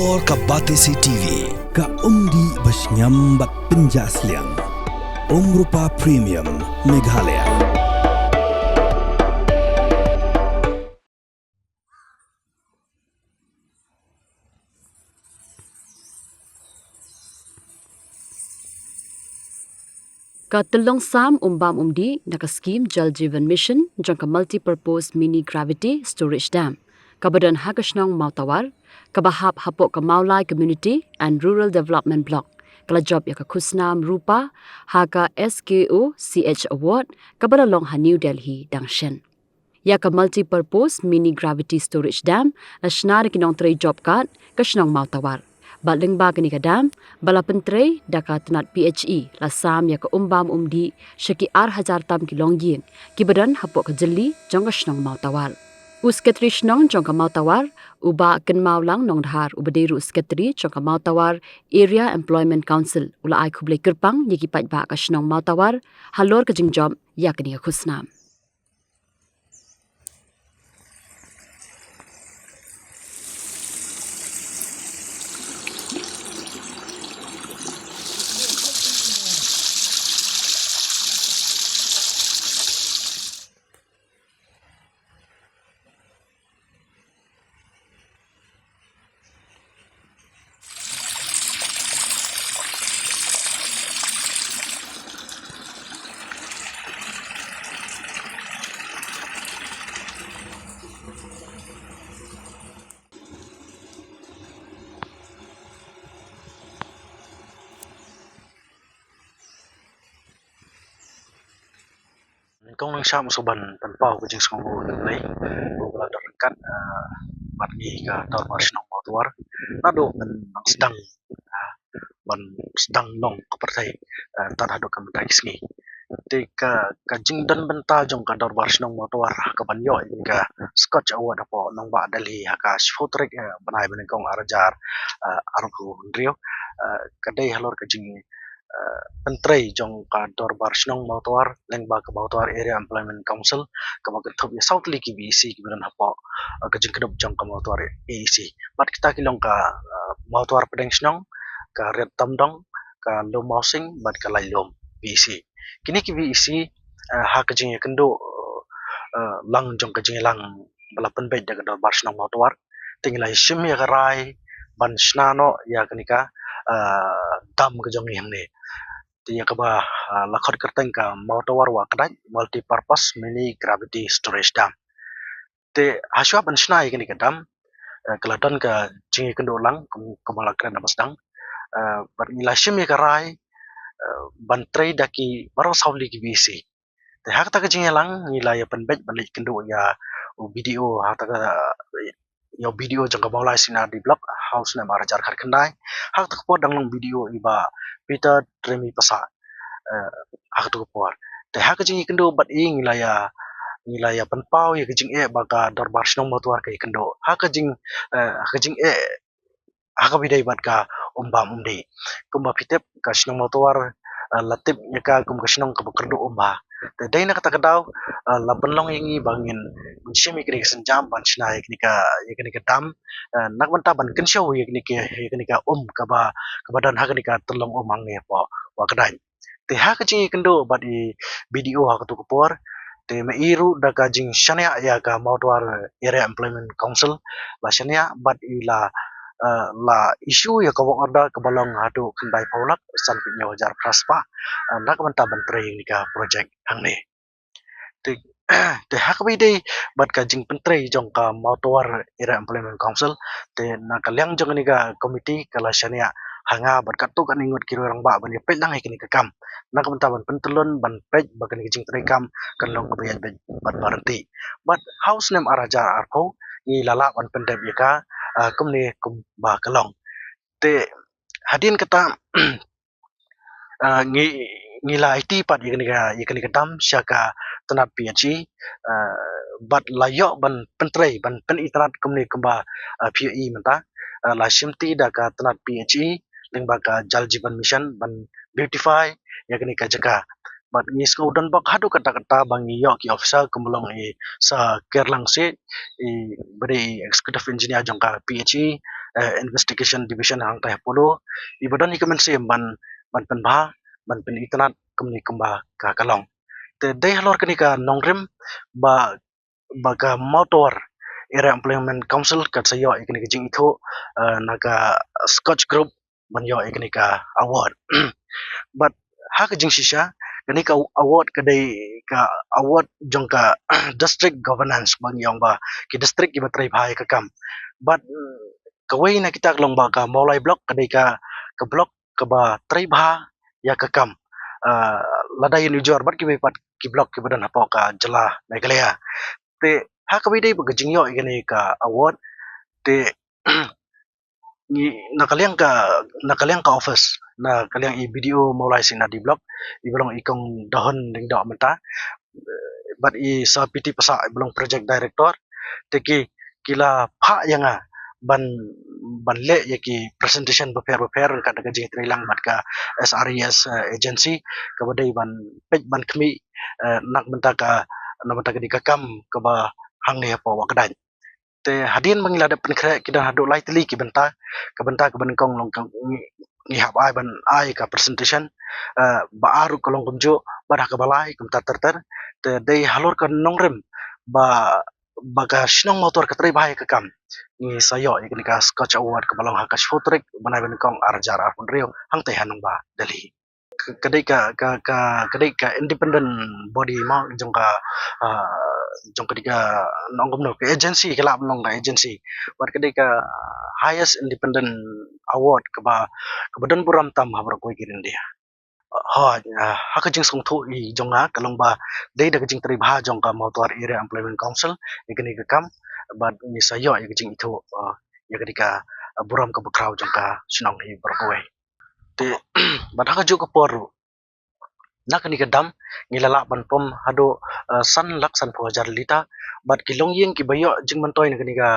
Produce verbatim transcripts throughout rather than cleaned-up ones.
Or ka Batesi T V, ka umdih ba shngiam bad pynjah sliang. Umrupa Premium, Meghalaya. Ka tyllong sam um bam um dih na ka skim Jal Jeevan Mission jong ka Multipurpose Mini Gravity Storage Dam, kaba don ha ka shnong Mawtawar, kaba hap hapoh ka Mawlai Community and Rural Development Block, ka la jop ïa ka khusnam rupa ha ka S K O C H Award, kaba la long ha New Delhi dang shen. Ïa ka Multipurpose Mini Gravity Storage Dam la shna da ki nongtrei job card ka shnong Mawtawar. Bad lyngba kane ka dam ba la pyntrei da ka tnat P H E, la sam ïa ka um bam um dih sha ki ar hajar tam ki longïing kiba don hapoh ka jylli jong ka shnong Mawtawar. U Sekretari Shnong jong ka Mawtawar, u Bah Kynmawlang Nongdhar, uba dei ruh u Sekretari jong ka Mawtawar Area Employment Council, u la ai khublei kyrpang ïa ki paidbah ka shnong Mawtawar halor ka jingjop ïa kane ka khusnam. Nyngkong nyngkong sngewbha ban pynpaw ka jingsngewnguh ïa U Blei, uba la don ryngkat, ah, bad ngi ka dorbar shnong Mawtawar naduh mynba sdang, ah, ban sdang long ka pyrthei, ah, tad haduh ka mynta ki sngi. Te ka, ka jingdon bynta jong ka dorbar shnong Mawtawar ha kaban ïoh ïa ka Scotch Award hapoh nongbah Delhi ha ka shiphew tarik, ah, bnai ba nyngkong ar hajar, ah, arphew hynriew, ah, ka dei halor ka jing, ah, pyntrei jong ka dorbar shnong Mawtawar lyngba ka Mawtawar Area Employment Council, kaba kynthup ïa saw tylli ki V E C kiba don hapoh, ah, ka jingkdup jong ka Mawtawar A E C. Bad kita ki long ka, ah, Mawtawar Pdeng Shnong, ka Riat Tamdong, ka Lum Mawsing bad ka Lailum V E C. Kine ki V E C, ah, ha ka jingïakynduh, ah, lang jong ka jingïalang ba la pynbeit da ka dorbar shnong Mawtawar, te ngi la shim ïa ka rai ban shna noh ïa kane ka, ah, dam ka jong ngi hangne. Te ïa kaba, ah, la khot kyrteng ka Mawtawar Wah Kdait Multipurpose Mini Gravity Storage Dam. Te hashwa ban shna ïa kane ka dam, eh, ka la don ka jingïakynduh lang kum, kumba la kren ha ba sdang. Eh, bad ngi la shim ïa ka rai, eh, ban trei da ki baroh saw tylli ki V E C. Te ha kata ka jingïalang ngi la ïa pynbeit ban leit kynduh ïa u B D O ha kata ka, ïa u B D O jong ka Mawlai C and R D Block ha u snem ar hajar khatkhyndai. Ha kata ka por dang long B D O i Bah Peter Tremi Passah, eh, ha kata ka por. Te ha ka jingïakynduh bad i ngi la ïa, ngi la ïa pynpaw ïa ka jingeh ba ka dorbar shnong Mawtawar ka ïakynduh. Ha ka jing, eh, ha ka jingeh, ha kaba ïadei bad ka um bam um dih. Kumba phi tip ka shnong Mawtawar, eh, la tip ïa ka kum ka shnong kaba kyrduh um bha. Te dei na kata ka daw, eh, la pynlong ïa ngi ba ngin, ngin shim ïa kane ka sienjam ban shna ïa kane ka, ïa kane ka dam, eh, na ka bynta ban kynshew ïa kane ka, ïa kane ka um kaba, kaba don ha kane ka tyllong um hangne hapoh Wah Kdait. Te ha ka jingïakynduh bad i B D O ha katu ka por, te ma i ruh da ka jingshaniah ïa ka Mawtawar Area Employment Council, la shaniah bad i la, eh, la issue ïa ka work order kaba long haduh khyndai phew lak sanphew hynñiew hajar phra spah, eh, na ka bynta ban trei ïa kane ka project hangne. Te, te ha kaba ïadei bad ka jingpyntrei jong ka Mawtawar Area Employment Council, te na ka liang jong kane ka komiti ka la shaniah ha nga bad katto katne ngut ki roi rangbah ban ïa peit lang ïa kane ka kam. Na ka bynta ban pyntyllun ban peit ba kane ka jingtrei kam kan long kaba ïaid beit bad ba ryntih. Bad ha u snem ar hajar arphew ngi la lah ban pyndep ïa ka, ah, kumne kumba ka long. Te hadien kata, ah, ngi, ngi la aiti pat ïa kane ka, ïa kane ka dam sha ka tnat P H E, ah, bad la ïoh ban pyntrei, ban pyni tnat kumne kumba, ah, phi ïohi mynta, ah, la shimti da ka tnat P H E lyngba ka Jal Jeevan Mission ban beautify ïa kane ka jaka. Bad ngi sngew donbok haduh katta katta ba ngi ïoh ki officer kumba long i Sir Kerlang Sih, i ba dei i executive engineer jong ka P H E, eh, Investigation Division hangtai ha Polo, iba don ïa ka mynsiem ban, ban pynbha, ban pynitynnad kumne kumba ka, ka long. Te dei halor kane ka nongrim ba, ba ka Mawtawar Area Employment Council ka sa ïoh ïa kane ka jingithuh, eh, na ka Scotch Group ban ïoh ïa kane ka award. Bad ha ka jingshisha, kane ka award ka dei ka award jong ka district governance, ba ngi ong ba ki district kiba trei bha ïa ka kam. Bad, mm, kawei na kita ka long ba ka Mawlai Block ka dei ka, ka block kaba trei bha ïa ka kam, ah, lada ïanujor bad kiwei pat ki block kiba don hapoh ka jylla Meghalaya. Te ha kaba ïadei bad ka jingïoh ïa kane ka award, te ngi, na ka liang ka, na ka liang ka office, na ka liang i B D O Mawlai Singnadi Block, iba long i Kong Dahun Lyngdoh mynta, eh, bad i Sir P T Passah, iba long project director, te ki, ki la phah ïa nga ban, ban leh ïa ki presentation bapher bapher kat da ka jingïatreilang bad ka S R E S, eh, agency, kaba dei ban peit ban khmih, eh, na ka bynta ka, na ka bynta kane ka kam kaba hangne hapoh Wahkdait. Te hadien ba ngi la dep pynkhreh, ki don haduh lai tylli ki bynta, ka bynta kaba nyngkong long ka ngi, ngi hap ai ban ai ka presentation, eh, ba ar ruh ka long kumjuh, bad ha kaba lai kumta ter ter. Te dei halor ka nongrim ba, ba ka shnong Mawtawar ka trei bha ïa ka kam, ngi sa ïoh ïa kane ka Scotch Award kaba long ha ka shiphew tarik bnai ba nyngkong arhajar arphew hynriew hangtai ha nongbah Delhi. Ka, ka dei ka, ka, ka, ka dei ka independent body mo jong ka, ah, jong ka dei ka, nong kumno, ka agency, ka lah ban long ka agency. Bad ka dei ka highest independent award kaba, kaba don burom tam ha baroh kawei ka India. Hooid, ah, ha ka jingsngewthuh i jong nga ka long ba dei da ka jingtrei bha jong ka Mawtawar Area Employment Council ïa kane ka kam, bad ngi sa ïoh ïa ka jingithuh, ah, ïa ka dei ka, ah, burom kaba khraw jong ka shnong hi baroh kawei. Te bad ha kajuh ka por ruh, na kane ka dam ngi la lah ban pump haduh, eh, san lak sanphew hajar litre. Bad ki longïing kiba ïoh jingmyntoi na kane ka,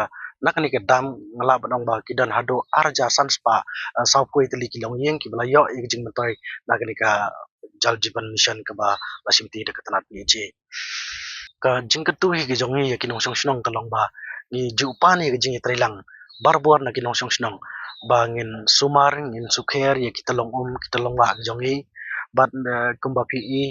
na kane ka dam nga lah ban ong ba ki don haduh arhajar sanspah, eh, sawphew tylli ki longïing kiba la ïoh ïa ka jingmyntoi na kane ka Jal Jeevan Mission kaba la shimti da ka tnat P H E. Ka jingkyntu hi ka jong ngi ïa ki nongshong shnong ka long ba ngi ju pan ïa ka jingïatreilang barabor na ki nongshong shnong ba ngin sumar, ngin sukher ïa ki tyllong um, ki tyllong wah ki jong ngi. Bad, eh, kumba phi i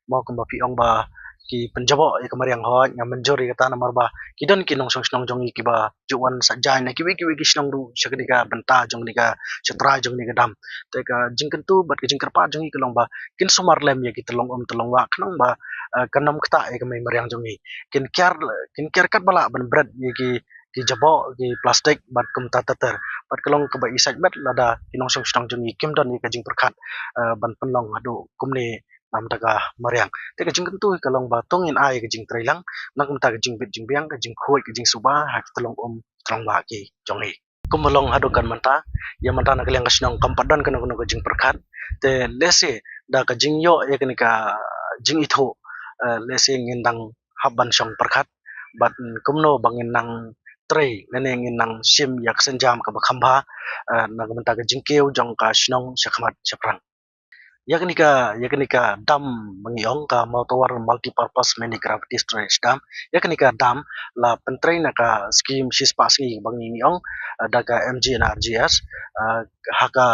mo, kumba phi ong ba ki pynjaboh ïa ka mariang, hooid, nga mynjur ïa kata namar ba ki don ki nongshong shnong jong ngi kiba ju wan sah jaiñ na kiwei kiwei ki shnong ruh sha kane ka bynta jong kane ka, sha trai jong kane ka dam. Te ka jingkyntu bad ka jingkyrpad jong ngi ka long ba kin sumar lem ïa ki tyllong um tyllong wah khnang ba, eh, kan ym ktah ïa ka mei mariang jong ngi. Kin kiar, kin kiar katba lah ban bret ïa ki, ki jaboh, ki plastik bad kumta ter ter. Bad ka long kaba i sait met lada ki nongshong shnong jong ngi kim don ïa ka jingpyrkhat, eh, ban pynlong haduh kumne na ka bynta ka mariang. Te ka jingkyntu ka long ba to ngin ai ka jingtreilang na ka bynta ka jingbit jingbiang, ka jingkhuid, ka jingsuba ha ki tyllong um tyllong wah ki jong ngi. Kumba long haduh kan mynta, ïa mynta na ka liang ka shnong kam pat don kano kano ka jingpyrkhat. Te lehse da ka jingïoh ïa kane ka jingithuh, eh, lehse ngin dang hap ban shong pyrkhat bad kumno ba ngin nang trei lane ngin nang shim ïa ka sienjam kaba kham bha, eh, na ka bynta ka jingkiew jong ka shnong shakhmat shaphrang. Ïa kane ka, ïa kane ka dam ba ngi ong ka Mawtawar Multipurpose Mini Gravity Storage Dam. Ïa kane ka dam la pyntrei na ka skim shispah sngi ba ngi, ngi ong, eh, da ka M G N R G S, eh, ha ka,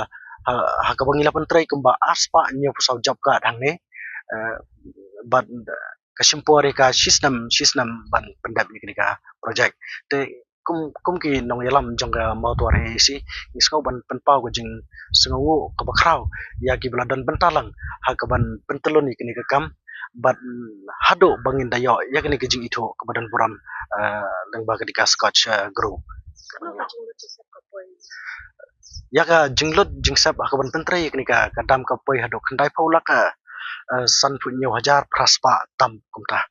ha, ha kaba ngi la pyntrei kumba arspah hynñiewphew saw job card hangne, eh, bad, eh, ka shim por ïa ka shisnem, shisnem ban pyndep ïa kane ka project. Te kum, kum ki nongïalam jong ka Mawtawar A A C, ngi sngew ban pynpaw ka jingsngewnguh kaba khraw ïa kiba la don bynta lang ha kaban pyntyllun ïa kane ka kam, bad, mm, haduh ba ngin da ïoh ïa kane ka jingithuh kaba don burom, eh, lyngba ka dei ka Scotch, eh, Group. Ïa ka jinglut jingsep ha kaban pyntrei ïa kane ka, ka dam ka poi haduh khyndaiphew lak, eh, eh, sanphew hynñiew hajar phraspah tam kumta.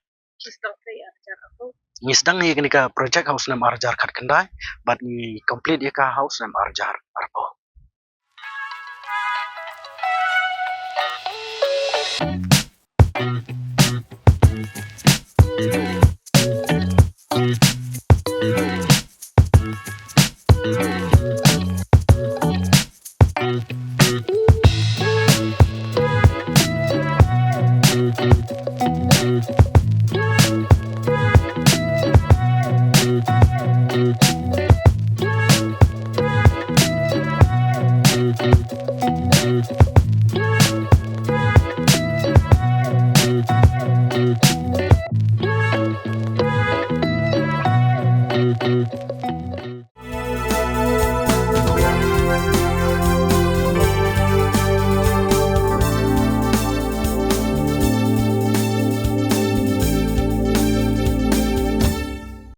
Ngi sdang ïa kane ka project ha u snem arhajar khatkhyndai bad ngi complete ïa ka ha u snem arhajar arphew.